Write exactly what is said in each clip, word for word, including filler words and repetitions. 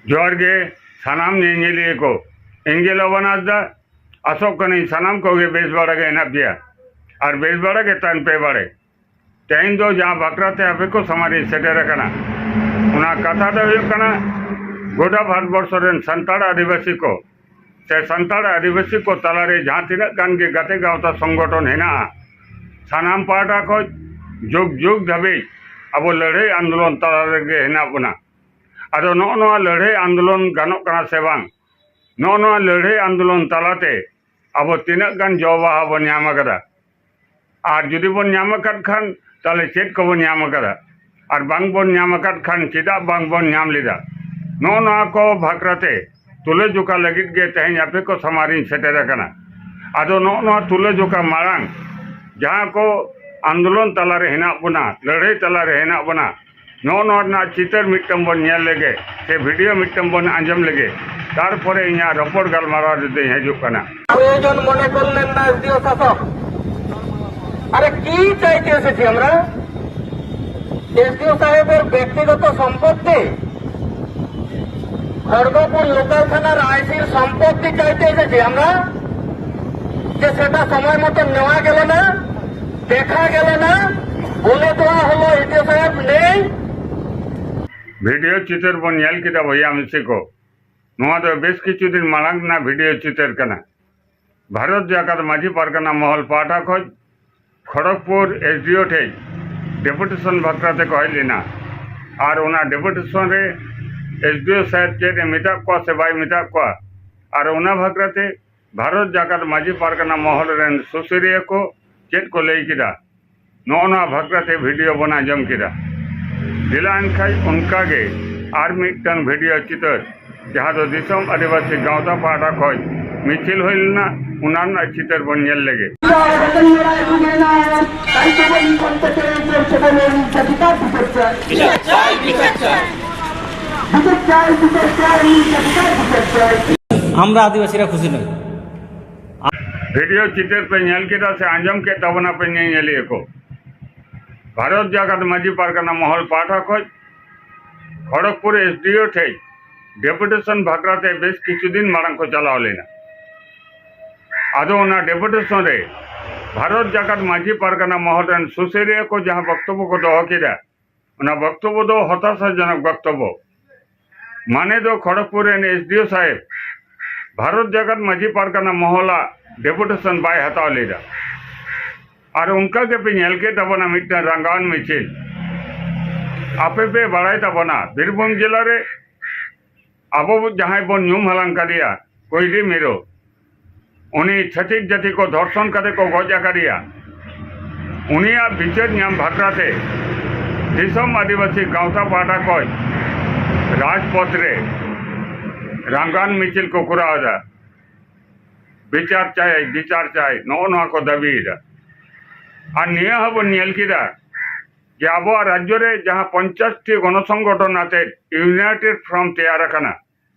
ᱡᱚᱦᱟᱨ ᱜᱮ ᱥᱟᱱᱟᱢ ᱧᱮᱧᱮᱞᱤᱭᱟᱹ ᱠᱚ᱾ ᱤᱧ ᱜᱮ ᱞᱚᱵᱟᱱ ᱦᱟᱸᱥᱫᱟ᱾ ᱟᱥᱚᱜ ᱠᱟᱹᱱᱟᱹᱧ ᱥᱟᱱᱟᱢ ᱠᱚᱜᱮ ᱵᱮᱥ ᱵᱟᱲᱟ ᱜᱮ ᱦᱮᱱᱟᱜ ᱯᱮᱭᱟ ᱟᱨ ᱵᱮᱥ ᱵᱟᱲᱟ ᱜᱮ ᱛᱟᱦᱮᱱ ᱯᱮ ᱵᱟᱲᱮ᱾ ᱛᱮᱦᱮᱧ ᱫᱚ ᱡᱟᱦᱟᱸ ᱵᱟᱠᱷᱨᱟ ᱛᱮ ᱟᱯᱮ ᱠᱚ ᱥᱟᱢᱟᱝ ᱨᱤᱧ ᱥᱮᱴᱮᱨ ᱟᱠᱟᱱᱟ, ᱚᱱᱟ ᱠᱟᱛᱷᱟ ᱫᱚ ᱦᱩᱭᱩᱜ ᱠᱟᱱᱟ, ᱜᱚᱴᱟ ᱵᱷᱟᱨᱚᱛ ᱵᱚᱨᱥᱚ ᱨᱮᱱ ᱥᱟᱱᱛᱟᱲ ᱟᱹᱫᱤᱵᱟᱹᱥᱤ ᱠᱚ ᱥᱮ ᱥᱟᱱᱛᱟᱲ ᱟᱹᱫᱤᱵᱟᱹᱥᱤ ᱠᱚ ᱛᱟᱞᱟᱨᱮ ᱡᱟᱦᱟᱸ ᱛᱤᱱᱟᱹᱜ ᱜᱟᱱ ᱜᱮ ᱜᱟᱛᱮ ᱜᱟᱶᱛᱟ ᱥᱚᱝᱜᱚᱴᱷᱚᱱ ᱦᱮᱱᱟᱜᱼᱟ, ᱥᱟᱱᱟᱢ ᱯᱟᱦᱴᱟ ᱠᱷᱚᱱ ᱡᱩᱜᱽ ᱡᱩᱜᱽ ᱫᱷᱟᱹᱵᱤᱡ ᱟᱵᱚ ᱞᱟᱹᱲᱦᱟᱹᱭ ᱟᱱᱫᱳᱞᱚᱱ ᱛᱟᱞᱟ ᱨᱮᱜᱮ ᱦᱮᱱᱟᱜ ᱵᱚᱱᱟ᱾ ᱟᱫᱚ ᱱᱚᱜᱼᱚ ᱱᱚᱣᱟ ᱞᱟᱹᱲᱦᱟᱹᱭ ᱟᱱᱫᱳᱞᱚᱱ ᱜᱟᱱᱚᱜ ᱠᱟᱱᱟ ᱥᱮ ᱵᱟᱝ, ᱱᱚᱜᱼᱚ ᱱᱚᱣᱟ ᱞᱟᱹᱲᱦᱟᱹᱭ ᱟᱱᱫᱳᱞᱚᱱ ᱛᱟᱞᱟᱛᱮ ᱟᱵᱚ ᱛᱤᱱᱟᱹᱜ ᱜᱟᱱ ᱡᱚ ᱵᱟᱦᱟ ᱵᱚᱱ ᱧᱟᱢ ᱟᱠᱟᱫᱟ, ᱟᱨ ᱡᱩᱫᱤ ᱵᱚᱱ ᱧᱟᱢ ᱟᱠᱟᱫ ᱠᱷᱟᱱ ᱛᱟᱦᱞᱮ ᱪᱮᱫ ᱠᱚᱵᱚᱱ ᱧᱟᱢ ᱟᱠᱟᱫᱟ, ᱟᱨ ᱵᱟᱝ ᱵᱚᱱ ᱧᱟᱢ ᱟᱠᱟᱫ ᱠᱷᱟᱱ ᱪᱮᱫᱟᱜ ᱵᱟᱝ ᱵᱚᱱ ᱧᱟᱢ ᱞᱮᱫᱟ, ᱱᱚᱜᱼᱚ ᱱᱚᱣᱟ ᱠᱚ ᱵᱟᱠᱷᱨᱟᱛᱮ ᱛᱩᱞᱟᱹᱡᱚᱠᱷᱟ ᱞᱟᱹᱜᱤᱫ ᱜᱮ ᱛᱮᱦᱮᱧ ᱟᱯᱮ ᱠᱚ ᱥᱟᱢᱟᱝ ᱨᱤᱧ ᱥᱮᱴᱮᱨ ᱟᱠᱟᱱᱟ᱾ ᱟᱫᱚ ᱱᱚᱜᱼᱚ ᱱᱚᱣᱟ ᱛᱩᱞᱟᱹᱡᱚᱠᱷᱟ ᱢᱟᱲᱟᱝ ᱡᱟᱦᱟᱸ ᱠᱚ ᱟᱱᱫᱳᱞᱚᱱ ᱛᱟᱞᱟᱨᱮ ᱦᱮᱱᱟᱜ ᱵᱚᱱᱟ, ᱞᱟᱹᱲᱦᱟᱹᱭ ᱛᱟᱞᱟᱨᱮ ᱦᱮᱱᱟᱜ ᱵᱚᱱᱟ, ᱱᱚᱜᱼᱚ ᱱᱚᱣᱟ ᱨᱮᱱᱟᱜ ᱪᱤᱛᱟᱹᱨ ᱢᱤᱫᱴᱟᱝ ᱵᱚᱱ ᱧᱮᱞ ᱞᱮᱜᱮ, ᱥᱮ ᱵᱷᱤᱰᱤᱭᱳ ᱢᱤᱫᱴᱟᱝ ᱵᱚᱱ ᱟᱸᱡᱚᱢ ᱞᱮᱜᱮ, ᱛᱟᱨᱯᱚᱨᱮ ᱤᱧᱟᱹᱜ ᱨᱚᱯᱚᱲ ᱜᱟᱞᱢᱟᱨᱟᱣ ᱨᱮᱫᱚᱧ ᱦᱤᱡᱩᱜ ᱠᱟᱱᱟ᱾ প্রয়োজন মনে করলেন না এসডিও শাসক। আরে কি চাইতে এসেছি আমরা? এসডিও সাহেবের ব্যক্তিগত সম্পত্তি, খড়গপুর লোকাল থানার আইসির সম্পত্তি চাইতে এসেছি আমরা, যে সেটা সময় মতো নেওয়া গেল না, দেখা গেল না, বলে দেওয়া হলো এসডিও সাহেব নেই। ᱵᱷᱤᱰᱤᱭᱳ ᱪᱤᱛᱟᱹᱨ ᱵᱚᱱ ᱧᱮᱞ ᱠᱮᱫᱟ ᱵᱚᱭᱦᱟ ᱢᱤᱥᱤ ᱠᱚ, ᱱᱚᱣᱟ ᱫᱚ ᱵᱮᱥ ᱠᱤᱪᱷᱩ ᱫᱤᱱ ᱢᱟᱲᱟᱝ ᱨᱮᱱᱟᱜ ᱵᱷᱤᱰᱤᱭᱳ ᱪᱤᱛᱟᱹᱨ ᱠᱟᱱᱟ᱾ ᱵᱷᱟᱨᱚᱛ ᱡᱟᱠᱟᱛ ᱢᱟᱹᱡᱷᱤ ᱯᱟᱨᱜᱟᱱᱟ ᱢᱚᱦᱚᱞ ᱯᱟᱦᱴᱟ ᱠᱷᱚᱱ ᱠᱷᱚᱲᱚᱜᱽᱯᱩᱨ ᱮᱥᱰᱤᱳ ᱴᱷᱮᱱ ᱰᱮᱯᱩᱴᱮᱥᱚᱱ ᱵᱟᱠᱷᱨᱟ ᱛᱮᱠᱚ ᱦᱮᱡ ᱞᱮᱱᱟ᱾ ᱟᱨ ᱚᱱᱟ ᱰᱮᱯᱩᱴᱮᱥᱚᱱ ᱨᱮ ᱮᱥᱰᱤᱳ ᱥᱟᱦᱮᱵᱽ ᱪᱮᱫ ᱮ ᱢᱮᱛᱟᱜ ᱠᱚᱣᱟ ᱥᱮ ᱵᱟᱭ ᱢᱮᱛᱟᱜ ᱠᱚᱣᱟ, ᱟᱨ ᱚᱱᱟ ᱵᱟᱠᱷᱨᱟ ᱛᱮ ᱵᱷᱟᱨᱚᱛ ᱡᱟᱠᱟᱛ ᱢᱟᱹᱡᱷᱤ ᱯᱟᱨᱜᱟᱱᱟ ᱢᱚᱦᱚᱞ ᱨᱮᱱ ᱥᱩᱥᱟᱹᱨᱤᱭᱟᱹ ᱠᱚ ᱪᱮᱫ ᱠᱚ ᱞᱟᱹᱭ ᱠᱮᱫᱟ, ᱱᱚᱜᱼᱚ ᱱᱚᱣᱟ ᱵᱟᱠᱷᱨᱟ ᱛᱮ ᱵᱷᱤᱰᱤᱭᱳ ᱵᱚᱱ ᱟᱸᱡᱚᱢ ᱠᱮᱫᱟ᱾ ᱫᱮᱞᱟ ᱮᱱᱠᱷᱟᱡ ᱚᱱᱠᱟ ᱜᱮ ᱟᱨ ᱢᱤᱫᱴᱟᱝ ᱵᱷᱤᱰᱤᱭᱳ ᱪᱤᱛᱟᱹᱨ, ᱡᱟᱦᱟᱸ ᱫᱚ ᱫᱤᱥᱚᱢ ᱟᱹᱫᱤᱵᱟᱹᱥᱤ ᱜᱟᱶᱛᱟ ᱯᱟᱦᱴᱟ ᱠᱷᱚᱱ ᱢᱤᱪᱷᱤᱞ ᱦᱩᱭ ᱞᱮᱱᱟ, ᱚᱱᱟ ᱨᱮᱱᱟᱜ ᱪᱤᱛᱟᱹᱨ ᱵᱚᱱ ᱧᱮᱞ ᱞᱮᱜᱮ᱾ আমরা আদিবাসীরা খুশি নই। ᱵᱷᱤᱰᱤᱭᱳ ᱪᱤᱛᱟᱹᱨ ᱯᱮ ᱧᱮᱞ ᱠᱮᱫᱟ ᱥᱮ ᱟᱸᱡᱚᱢ ᱠᱮᱫ ᱛᱟᱵᱚᱱᱟ ᱯᱮ ᱧᱮᱧᱮᱞᱤᱭᱟᱹ ᱠᱚ? ᱵᱷᱟᱨᱚᱛ ᱡᱟᱠᱟᱛ ᱢᱟᱹᱡᱷᱤ ᱯᱟᱨᱜᱟᱱᱟ ᱢᱚᱦᱚᱞ ᱯᱟᱦᱴᱟ ᱠᱷᱚᱱ ᱠᱷᱚᱲᱚᱜᱽᱯᱩᱨ ᱮᱥᱰᱤᱳ ᱴᱷᱮᱱ ᱰᱮᱯᱩᱴᱮᱥᱚᱱ ᱵᱷᱟᱠᱨᱟ ᱛᱮ ᱵᱮᱥ ᱠᱤᱪᱷᱩ ᱫᱤᱱ ᱢᱟᱲᱟᱝ ᱠᱚ ᱪᱟᱞᱟᱣ ᱞᱮᱱᱟ᱾ ᱟᱫᱚ ᱚᱱᱟ ᱰᱮᱯᱩᱴᱮᱥᱚᱱ ᱨᱮ ᱵᱷᱟᱨᱚᱛ ᱡᱟᱠᱟᱛ ᱢᱟᱹᱡᱷᱤ ᱯᱟᱨᱜᱟᱱᱟ ᱢᱚᱦᱚᱞ ᱨᱮᱱ ᱥᱩᱥᱟᱹᱨᱤᱭᱟᱹ ᱠᱚ ᱡᱟᱦᱟᱸ ᱵᱚᱠᱛᱚᱵᱚ ᱠᱚ ᱫᱚᱦᱚ ᱠᱮᱫᱟ, ᱚᱱᱟ ᱵᱚᱠᱛᱚᱵᱚ ᱫᱚ ᱦᱚᱛᱟᱥᱟᱡᱚᱱᱚᱠ ᱵᱚᱠᱛᱚᱵᱚ᱾ ᱢᱟᱱᱮ ᱫᱚ ᱠᱷᱚᱲᱚᱜᱽᱯᱩᱨ ᱨᱮᱱ ᱮᱥ ᱰᱤ ᱳ ᱥᱟᱦᱮᱵᱽ ᱵᱷᱟᱨᱚᱛ ᱡᱟᱠᱟᱛ ᱢᱟᱹᱡᱷᱤ ᱯᱟᱨᱜᱟᱱᱟ ᱢᱚᱦᱚᱞᱟᱜ ᱰᱮᱯᱩᱴᱮᱥᱚᱱ ᱵᱟᱭ ᱦᱟᱛᱟᱣ ᱞᱮᱫᱟ᱾ ᱟᱨ ᱚᱱᱠᱟ ᱜᱮᱯᱮ ᱧᱮᱞ ᱠᱮᱫ ᱛᱟᱵᱚᱱᱟ ᱢᱤᱫᱴᱟᱝ ᱨᱟᱸᱜᱟᱣᱟᱱ ᱢᱤᱪᱷᱤᱞ᱾ ᱟᱯᱮ ᱯᱮ ᱵᱟᱲᱟᱭ ᱛᱟᱵᱚᱱᱟ, ᱵᱤᱨᱵᱷᱩᱢ ᱡᱮᱞᱟ ᱨᱮ ᱟᱵᱚ ᱡᱟᱦᱟᱸᱭ ᱵᱚᱱ ᱧᱩᱢ ᱦᱟᱞᱟᱝ ᱠᱟᱫᱮᱭᱟ, ᱠᱚᱭᱰᱤ ᱢᱤᱨᱩ, ᱩᱱᱤ ᱪᱷᱟᱹᱛᱤᱠ ᱡᱟᱹᱛᱤ ᱠᱚ ᱫᱷᱚᱨᱥᱚᱱ ᱠᱟᱛᱮ ᱠᱚ ᱜᱚᱡ ᱟᱠᱟᱫᱮᱭᱟ᱾ ᱩᱱᱤᱭᱟᱜ ᱵᱤᱪᱟᱹᱨ ᱧᱟᱢ ᱵᱟᱠᱷᱨᱟ ᱛᱮ ᱫᱤᱥᱚᱢ ᱟᱹᱫᱤᱵᱟᱹᱥᱤ ᱜᱟᱶᱛᱟ ᱯᱟᱦᱴᱟ ᱠᱷᱚᱱ ᱨᱟᱡᱽᱯᱚᱛᱷ ᱨᱮ ᱨᱟᱸᱜᱟᱣᱟᱱ ᱢᱤᱪᱷᱤᱞ ᱠᱚ ᱠᱚᱨᱟᱣ ᱮᱫᱟ᱾ ᱵᱤᱪᱟᱨ ᱪᱟᱭ, ᱵᱤᱪᱟᱨ ᱪᱟᱭ, ᱱᱚᱜᱼᱚ ᱱᱚᱣᱟ ᱠᱚ ᱫᱟᱹᱵᱤᱭᱮᱫᱟ᱾ ᱟᱨ ᱱᱤᱭᱟᱹ ᱦᱚᱸᱵᱚᱱ ᱧᱮᱞ ᱠᱮᱫᱟ ᱡᱮ ᱟᱵᱚᱣᱟᱜ ᱨᱟᱡᱽᱡᱚ ᱨᱮ ᱡᱟᱦᱟᱸ ᱯᱚᱧᱪᱟᱥ ᱴᱤ ᱜᱚᱱᱚᱥᱚᱝᱜᱚᱴᱷᱚᱱ ᱟᱛᱮ ᱤᱭᱩᱱᱟᱭᱴᱮᱰ ᱯᱷᱨᱚᱱᱴ ᱛᱮᱭᱟᱨ ᱟᱠᱟᱱᱟ,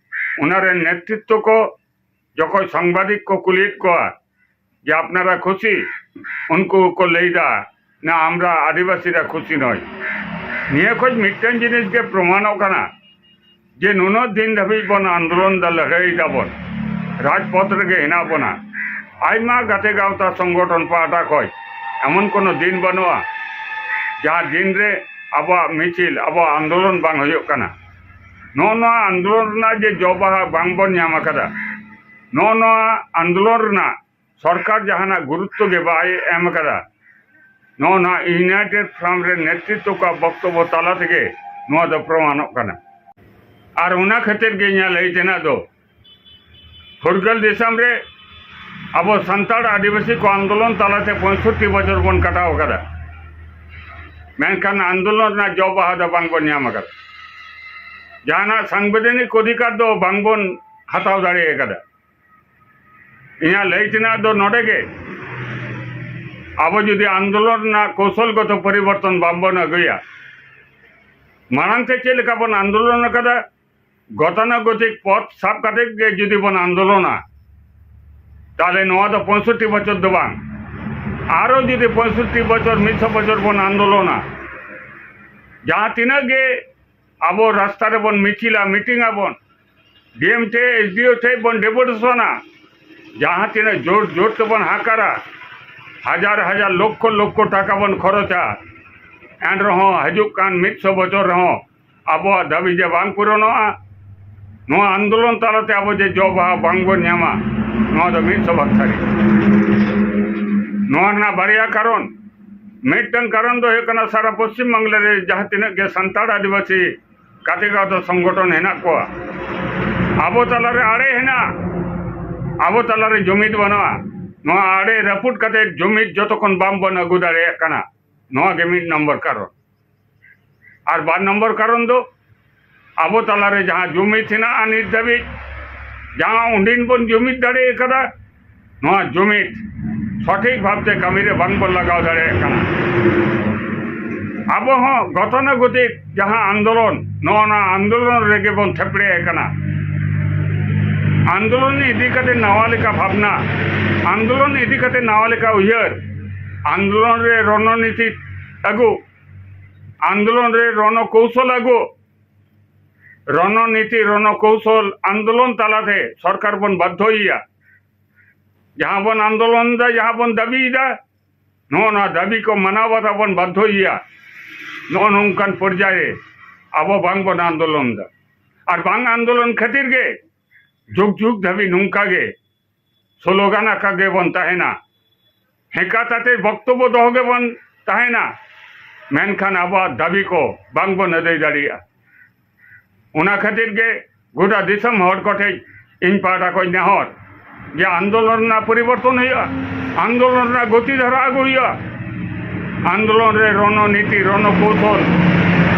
ᱚᱱᱟ ᱨᱮ ᱱᱮᱛᱨᱤᱛᱵ ᱠᱚ ᱡᱚᱠᱷᱚᱱ ᱥᱟᱝᱵᱟᱫᱤᱠ ᱠᱚ ᱠᱩᱞᱤᱭᱮᱫ ᱠᱚᱣᱟ ᱡᱮ ᱟᱯᱱᱟᱨᱟ ᱠᱷᱩᱥᱤ, ᱩᱱᱠᱩ ᱠᱚ ᱞᱟᱹᱭᱫᱟ ᱱᱟ ᱟᱢᱨᱟ ᱟᱹᱫᱤᱵᱟᱹᱥᱤᱨᱟ ᱠᱷᱩᱥᱤ ᱱᱚᱭ᱾ ᱱᱤᱭᱟᱹ ᱠᱷᱚᱱ ᱢᱤᱫᱴᱮᱱ ᱡᱤᱱᱤᱥ ᱜᱮ ᱯᱨᱚᱢᱟᱱᱚᱜ ᱠᱟᱱᱟ ᱡᱮ ᱱᱩᱱᱟᱹᱜ ᱫᱤᱱ ᱫᱷᱟᱹᱵᱤᱡ ᱵᱚᱱ ᱟᱱᱫᱳᱞᱚᱱ ᱫᱟ, ᱞᱟᱹᱲᱦᱟᱹᱭ ᱫᱟᱵᱚᱱ, ᱨᱟᱡᱽᱯᱚᱛᱷ ᱨᱮᱜᱮ ᱦᱮᱱᱟᱜ ᱵᱚᱱᱟ, ᱟᱭᱢᱟ ᱜᱟᱛᱮ ᱜᱟᱶᱛᱟ ᱥᱚᱝᱜᱚᱴᱷᱚᱱ ᱯᱟᱦᱴᱟ ᱠᱷᱚᱱ ᱮᱢᱚᱱ ᱠᱳᱱᱳ ᱫᱤᱱ ᱵᱟᱹᱱᱩᱜᱼᱟ ᱡᱟᱦᱟᱸ ᱫᱤᱱ ᱨᱮ ᱟᱵᱚᱣᱟᱜ ᱢᱤᱪᱷᱤᱞ, ᱟᱵᱚᱣᱟᱜ ᱟᱱᱫᱳᱞᱚᱱ ᱵᱟᱝ ᱦᱩᱭᱩᱜ ᱠᱟᱱᱟ᱾ ᱱᱚᱜᱼᱚ ᱱᱚᱣᱟ ᱟᱱᱫᱳᱞᱚᱱ ᱨᱮᱱᱟᱜ ᱡᱮ ᱡᱚ ᱵᱟᱦᱟ ᱵᱟᱝ ᱵᱚᱱ ᱧᱟᱢ ᱟᱠᱟᱫᱟ, ᱱᱚᱜᱼᱚ ᱱᱚᱣᱟ ᱟᱱᱫᱳᱞᱚᱱ ᱨᱮᱱᱟᱜ ᱥᱚᱨᱠᱟᱨ ᱡᱟᱦᱟᱱᱟᱜ ᱜᱩᱨᱩᱛᱛᱚ ᱜᱮ ᱵᱟᱭ ᱮᱢ ᱟᱠᱟᱫᱟ᱾ ᱱᱚᱜᱼᱚ ᱱᱚᱣᱟ ᱤᱭᱩᱱᱟᱭᱴᱮᱰ ᱯᱷᱨᱚᱱᱴ ᱨᱮ ᱱᱮᱛᱨᱤᱛᱵ ᱠᱚᱣᱟᱜ ᱵᱚᱠᱛᱚᱵᱚ ᱛᱟᱞᱟ ᱛᱮᱜᱮ ᱱᱚᱣᱟ ᱫᱚ ᱯᱨᱚᱢᱟᱱᱚᱜ ᱠᱟᱱᱟ᱾ ᱟᱨ ᱚᱱᱟ ᱠᱷᱟᱹᱛᱤᱨ ᱜᱮ ᱤᱧᱟᱹᱜ ᱞᱟᱹᱭ ᱛᱮᱱᱟᱜ ᱫᱚ, ᱯᱷᱩᱨᱜᱟᱹᱞ ᱫᱤᱥᱚᱢ ᱨᱮ ᱟᱵᱚ ᱥᱟᱱᱛᱟᱲ ᱟᱹᱫᱤᱵᱟᱹᱥᱤ ᱠᱚ ᱟᱱᱫᱳᱞᱚᱱ ᱛᱟᱞᱟᱛᱮ ᱯᱚᱸᱭᱥᱚᱴᱴᱤ ᱵᱚᱪᱷᱚᱨ ᱵᱚᱱ ᱠᱟᱴᱟᱣ ᱟᱠᱟᱫᱟ, ᱢᱮᱱᱠᱷᱟᱱ ᱟᱱᱫᱳᱞᱚᱱ ᱨᱮᱱᱟᱜ ᱡᱚ ᱵᱟᱦᱟ ᱫᱚ ᱵᱟᱝ ᱵᱚᱱ ᱧᱟᱢ ᱟᱠᱟᱫᱟ᱾ ᱡᱟᱦᱟᱱᱟᱜ ᱥᱟᱝᱵᱤᱫᱷᱟᱱᱤᱠ ᱚᱫᱷᱤᱠᱟᱨ ᱫᱚ ᱵᱟᱝ ᱵᱚᱱ ᱦᱟᱛᱟᱣ ᱫᱟᱲᱮ ᱟᱠᱟᱫᱟ᱾ ᱤᱧᱟᱹᱜ ᱞᱟᱹᱭ ᱛᱮᱱᱟᱜ ᱫᱚ ᱱᱚᱰᱮ ᱜᱮ, ᱟᱵᱚ ᱡᱩᱫᱤ ᱟᱱᱫᱳᱞᱚᱱ ᱨᱮᱱᱟᱜ ᱠᱳᱣᱥᱚᱞᱜᱚᱛᱚ ᱯᱚᱨᱤᱵᱚᱨᱛᱚᱱ ᱵᱟᱝ ᱵᱚᱱ ᱟᱹᱜᱩᱭᱟ, ᱢᱟᱲᱟᱝ ᱛᱮ ᱪᱮᱫ ᱞᱮᱠᱟ ᱵᱚᱱ ᱟᱱᱫᱳᱞᱚᱱ ᱟᱠᱟᱫᱟ, ᱜᱚᱛᱟᱱᱩᱜᱚᱛᱤᱠ ᱯᱚᱛᱷ ᱥᱟᱵ ᱠᱟᱛᱮ ᱜᱮ ᱡᱩᱫᱤ ᱵᱚᱱ ᱟᱱᱫᱳᱞᱚᱱᱟ, ᱛᱟᱦᱞᱮ ᱱᱚᱣᱟ ᱫᱚ ᱯᱚᱸᱭᱥᱚᱴᱴᱤ ᱵᱚᱪᱷᱚᱨ ᱫᱚ ᱵᱟᱝ, ᱟᱨᱚ ᱡᱩᱫᱤ ᱯᱚᱸᱭᱥᱚᱴᱴᱤ ᱵᱚᱪᱷᱚᱨ, ᱢᱤᱫ ᱥᱚ ᱵᱚᱪᱷᱚᱨ ᱵᱚᱱ ᱟᱱᱫᱳᱞᱚᱱᱟ, ᱡᱟᱦᱟᱸ ᱛᱤᱱᱟᱹᱜ ᱜᱮ ᱟᱵᱚ ᱨᱟᱥᱛᱟ ᱨᱮᱵᱚᱱ ᱢᱤᱪᱷᱤᱞᱟ, ᱢᱤᱴᱤᱝ ᱟᱵᱚᱱ, ᱰᱤ ᱮᱢ ᱴᱷᱮᱡ, ᱮᱥ ᱰᱤ ᱳ ᱴᱷᱮᱡ ᱵᱚᱱ ᱰᱮᱯᱩᱴᱮᱥᱚᱱᱟ, ᱡᱟᱦᱟᱸ ᱛᱤᱱᱟᱹᱜ ᱡᱳᱨ ᱡᱳᱨ ᱛᱮᱵᱚᱱ ᱦᱟᱠᱟᱨᱟ, ᱦᱟᱡᱟᱨ ᱦᱟᱡᱟᱨ ᱞᱚᱠᱷᱚ ᱞᱚᱠᱷᱚ ᱴᱟᱠᱟ ᱵᱚᱱ ᱠᱷᱚᱨᱚᱪᱟ, ᱮᱱ ᱨᱮᱦᱚᱸ ᱦᱤᱡᱩᱜ ᱠᱟᱱ ᱢᱤᱫ ᱥᱚ ᱵᱚᱪᱷᱚᱨ ᱨᱮᱦᱚᱸ ᱟᱵᱚᱣᱟᱜ ᱫᱟᱹᱵᱤ ᱡᱮ ᱵᱟᱝ ᱯᱩᱨᱚᱱᱚᱜᱼᱟ, ᱱᱚᱣᱟ ᱟᱱᱫᱳᱞᱚᱱ ᱛᱟᱞᱟᱛᱮ ᱟᱵᱚ ᱡᱮ ᱡᱚ ᱵᱟᱦᱟ ᱵᱟᱝᱵᱚᱱ ᱧᱟᱢᱟ, ᱱᱚᱣᱟ ᱫᱚ ᱢᱤᱫ ᱥᱚ ᱵᱷᱟᱜᱽ ᱥᱟᱹᱨᱤ᱾ ᱱᱚᱣᱟ ᱨᱮᱱᱟᱜ ᱵᱟᱨᱭᱟ ᱠᱟᱨᱚᱱ, ᱢᱤᱫᱴᱟᱝ ᱠᱟᱨᱚᱱ ᱫᱚ ᱦᱩᱭᱩᱜ ᱠᱟᱱᱟ, ᱥᱟᱨᱟ ᱯᱚᱥᱪᱤᱢ ᱵᱟᱝᱞᱟ ᱨᱮ ᱡᱟᱦᱟᱸ ᱛᱤᱱᱟᱹᱜ ᱜᱮ ᱥᱟᱱᱛᱟᱲ ᱟᱹᱫᱤᱵᱟᱹᱥᱤ ᱜᱟᱛᱮ ᱜᱟᱶᱛᱟ ᱥᱚᱝᱜᱚᱴᱷᱚᱱ ᱦᱮᱱᱟᱜ ᱠᱚᱣᱟ, ᱟᱵᱚ ᱛᱟᱞᱟᱨᱮ ᱟᱲᱮ ᱦᱮᱱᱟᱜᱼᱟ, ᱟᱵᱚ ᱛᱟᱞᱟᱨᱮ ᱡᱩᱢᱤᱫ ᱵᱟᱹᱱᱩᱜᱼᱟ᱾ ᱱᱚᱣᱟ ᱟᱲᱮ ᱨᱟᱹᱯᱩᱫ ᱠᱟᱛᱮ ᱡᱩᱢᱤᱫ ᱡᱚᱛᱚ ᱠᱷᱚᱱ ᱵᱟᱝ ᱵᱚᱱ ᱟᱹᱜᱩ ᱫᱟᱲᱮᱭᱟᱜ ᱠᱟᱱᱟ, ᱱᱚᱣᱟ ᱜᱮ ᱢᱤᱫ ᱱᱚᱢᱵᱚᱨ ᱠᱟᱨᱚᱱ᱾ ᱟᱨ ᱵᱟᱨ ᱱᱚᱢᱵᱚᱨ ᱠᱟᱨᱚᱱ ᱫᱚ, ᱟᱵᱚ ᱛᱟᱞᱟᱨᱮ ᱡᱟᱦᱟᱸ ᱡᱩᱢᱤᱫ ᱦᱮᱱᱟᱜᱼᱟ ᱱᱤᱛ ᱫᱷᱟᱹᱵᱤᱡ, ᱡᱟᱦᱟᱸ ᱩᱱᱫᱤᱱ ᱵᱚᱱ ᱡᱩᱢᱤᱫ ᱫᱟᱲᱮ ᱟᱠᱟᱫᱟ, ᱱᱚᱣᱟ ᱡᱩᱢᱤᱫ ᱥᱚᱴᱷᱤᱠ ᱵᱷᱟᱵᱽᱛᱮ ᱠᱟᱹᱢᱤᱨᱮ ᱵᱟᱝ ᱵᱚᱱ ᱞᱟᱜᱟᱣ ᱫᱟᱲᱮᱭᱟᱜ ᱠᱟᱱᱟ᱾ ᱟᱵᱚ ᱦᱚᱸ ᱜᱷᱚᱴᱚᱱᱟᱜᱚᱛᱤᱠ ᱡᱟᱦᱟᱸ ᱟᱱᱫᱳᱞᱚᱱ, ᱱᱚᱜᱼᱚ ᱱᱚᱣᱟ ᱟᱱᱫᱳᱞᱚᱱ ᱨᱮᱜᱮ ᱵᱚᱱ ᱛᱷᱮᱯᱲᱮ ᱟᱠᱟᱱᱟ᱾ ᱟᱱᱫᱳᱞᱚᱱ ᱤᱫᱤ ᱠᱟᱛᱮ ᱱᱟᱣᱟ ᱞᱮᱠᱟ ᱵᱷᱟᱵᱽᱱᱟ, ᱟᱱᱫᱳᱞᱚᱱ ᱤᱫᱤ ᱠᱟᱛᱮ ᱱᱟᱣᱟ ᱞᱮᱠᱟ ᱩᱭᱦᱟᱹᱨ, ᱟᱱᱫᱳᱞᱚᱱ ᱨᱮ ᱨᱚᱱᱚᱱᱤᱛᱤ ᱟᱹᱜᱩ, ᱟᱱᱫᱳᱞᱚᱱ ᱨᱮ ᱨᱚᱱᱚ ᱠᱳᱣᱥᱚᱞ ᱟᱹᱜᱩ, ᱨᱚᱱᱚᱱᱤᱛᱤ, ᱨᱚᱱᱚ ᱠᱳᱣᱥᱚᱞ ᱟᱱᱫᱳᱞᱚᱱ ᱛᱟᱞᱟᱛᱮ ᱥᱚᱨᱠᱟᱨ ᱵᱚᱱ ᱵᱟᱫᱽᱫᱷᱚᱭᱮᱭᱟ᱾ ᱡᱟᱦᱟᱸ ᱵᱚᱱ ᱟᱱᱫᱳᱞᱚᱱ ᱮᱫᱟ, ᱡᱟᱦᱟᱸ ᱵᱚᱱ ᱫᱟᱹᱵᱤᱭᱮᱫᱟ, ᱱᱚᱜᱼᱚ ᱱᱚᱣᱟ ᱫᱟᱹᱵᱤ ᱠᱚ ᱢᱟᱱᱟᱣ ᱵᱟᱛᱟᱣ ᱵᱚᱱ ᱵᱟᱫᱽᱫᱷᱚᱭᱮᱭᱟ᱾ ᱱᱚᱜᱼᱚ ᱱᱚᱝᱠᱟᱱ ᱯᱚᱨᱡᱟᱭ ᱨᱮ ᱟᱵᱚ ᱵᱟᱝ ᱵᱚᱱ ᱟᱱᱫᱳᱞᱚᱱ ᱮᱫᱟ᱾ ᱟᱨ ᱵᱟᱝ ᱟᱱᱫᱳᱞᱚᱱ ᱠᱷᱟᱹᱛᱤᱨ ᱜᱮ ᱡᱩᱜᱽ ᱡᱩᱜᱽ ᱫᱷᱟᱹᱵᱤᱡ ᱱᱚᱝᱠᱟ ᱜᱮ ᱥᱞᱳᱜᱟᱱ ᱟᱠᱟ ᱜᱮᱵᱚᱱ ᱛᱟᱦᱮᱱᱟ, ᱦᱮᱸᱠᱟ ᱠᱟᱛᱮ ᱵᱚᱠᱛᱚᱵᱵᱚ ᱫᱚᱦᱚ ᱜᱮᱵᱚᱱ ᱛᱟᱦᱮᱱᱟ, ᱢᱮᱱᱠᱷᱟᱱ ᱟᱵᱚᱣᱟᱜ ᱫᱟᱹᱵᱤ ᱠᱚ ᱵᱟᱝᱵᱚᱱ ᱟᱹᱫᱟᱹᱭ ᱫᱟᱲᱮᱭᱟᱜᱼᱟ᱾ ᱚᱱᱟ ᱠᱷᱟᱹᱛᱤᱨ ᱜᱮ ᱜᱚᱴᱟ ᱫᱤᱥᱚᱢ ᱦᱚᱲ ᱠᱚᱴᱷᱮᱱ ᱤᱧ ᱯᱟᱦᱴᱟ ᱠᱷᱚᱱ ᱱᱮᱦᱚᱨ ᱡᱮ ᱟᱱᱫᱳᱞᱚᱱ ᱨᱮᱱᱟᱜ ᱯᱚᱨᱤᱵᱚᱨᱛᱚᱱ ᱦᱩᱭᱩᱜᱼᱟ, ᱟᱱᱫᱳᱞᱚᱱ ᱨᱮᱱᱟᱜ ᱜᱚᱛᱤ ᱫᱷᱟᱨᱟ ᱟᱹᱜᱩ ᱦᱩᱭᱩᱜᱼᱟ᱾ ᱟᱱᱫᱳᱞᱚᱱ ᱨᱮ ᱨᱚᱱᱚᱱᱤᱛᱤ, ᱨᱚᱱᱚ ᱠᱳᱣᱥᱚᱞ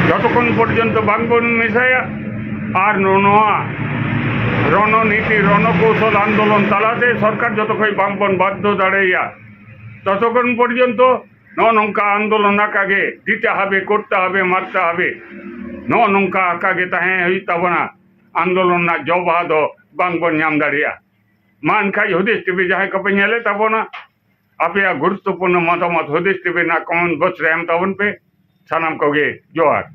ᱡᱚᱛᱚᱠᱷᱚᱱ ᱯᱚᱨᱡᱚᱱᱛᱚ ᱵᱟᱝᱵᱚᱱ ᱢᱮᱥᱟᱭᱟ ᱟᱨ ᱱᱚ-, ᱱᱚᱣᱟ ᱨᱚᱱᱚᱱᱤᱛᱤ, ᱨᱚᱱᱚ ᱠᱳᱣᱥᱚᱞ ᱟᱱᱫᱳᱞᱚᱱ ᱛᱟᱞᱟᱛᱮ ᱥᱚᱨᱠᱟᱨ ᱡᱚᱛᱚᱠᱷᱚᱱ ᱵᱟᱝᱵᱚᱱ ᱵᱟᱫᱽᱫᱷᱚ ᱫᱟᱲᱮᱭᱟᱜᱼᱟ, ᱛᱚᱛᱚᱠᱷᱚᱱ ᱯᱚᱨᱡᱚᱱᱛᱚ ᱱᱚᱜᱼᱚ ᱱᱚᱝᱠᱟ ᱟᱱᱫᱳᱞᱚᱱ ᱟᱠᱟ ᱜᱮ, ᱫᱤᱛᱮ ᱦᱟᱵᱮ, ᱠᱚᱨᱛᱮ ᱦᱟᱵᱮ, ᱢᱟᱨᱛᱮ ᱦᱟᱵᱮ, ᱱᱚᱜᱼᱚ ᱱᱚᱝᱠᱟ ᱟᱠᱟ ᱜᱮ ᱛᱟᱦᱮᱸ ᱦᱩᱭᱩᱜ ᱛᱟᱵᱚᱱᱟ᱾ ᱟᱱᱫᱳᱞᱚᱱ ᱨᱮᱱᱟᱜ ᱡᱚ ᱵᱟᱦᱟ ᱫᱚ ᱵᱟᱝᱵᱚᱱ ᱧᱟᱢ ᱫᱟᱲᱮᱭᱟᱜᱼᱟ᱾ ᱢᱟ ᱮᱱᱠᱷᱟᱡ ᱦᱩᱫᱤᱥ ᱴᱤᱵᱷᱤ ᱡᱟᱦᱟᱸᱭ ᱠᱚᱯᱮ ᱧᱮᱞᱮᱫ ᱛᱟᱵᱚᱱᱟ, ᱟᱯᱮᱭᱟᱜ ᱜᱩᱨᱩᱛᱛᱚᱯᱩᱨᱱᱚ ᱢᱚᱛᱟᱢᱚᱛ ᱦᱩᱫᱤᱥ ᱴᱤᱵᱷᱤ ᱨᱮᱱᱟᱜ ᱠᱚᱢᱮᱱᱴ ᱵᱚᱠᱥ ᱨᱮ ᱮᱢ ᱛᱟᱵᱚᱱ ᱯᱮ᱾ ᱥᱟᱱᱟᱢ ᱠᱚᱜᱮ ᱡᱚᱦᱟᱨ᱾